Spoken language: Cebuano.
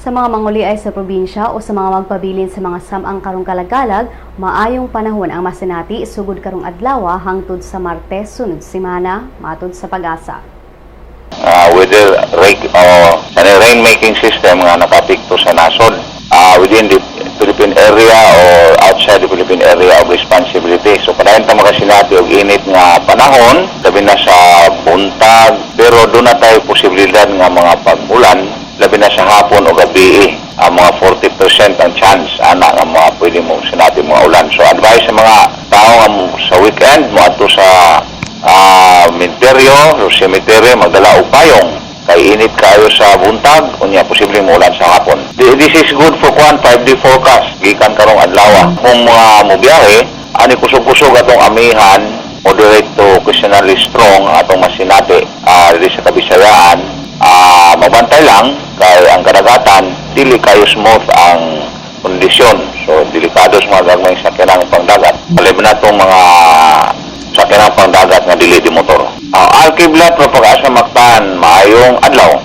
Sa mga manguliay sa probinsya o sa mga magpabilin sa mga samang karong kalagalag, maayong panahon ang masinati sugod karong adlaw hangtod sa Martes sunod semana, matud sa PAGASA. Weather rake o rain making system nga nakaapekto sa nasod within the Philippine area or outside the Philippine area of responsibility. So padayon ta makasinati og init nga panahon, labi na sa buntag, pero duna tay posibilidad nga mga pag-ulan labi na sa hapon o gabi. Ang mga 40% ang chance ana nga mga pwede mo sinati mga ulan. So advice sa mga tao nga sa weekend mo adto sa minteryo o cemetery, magdala og payong kay init kayo sa buntag, unya posible mo ulan sa hapon. This is good for kuan, 5-day forecast gikan karong adlaw. Kung mga mobiyahe ani, kusog-kusog atong amihan, moderate to occasionally strong atong masinati diri sa Kabisayaan. Magbantay lang kay ang kadagatan dili kayo smooth ang kondisyon, so delikado sa mga gagmayng sakyanang pangdagat, maliban na itong mga sakyanang pangdagat nga dili di motor. Alkiblat pro PAGASA Mactan, maayong adlaw.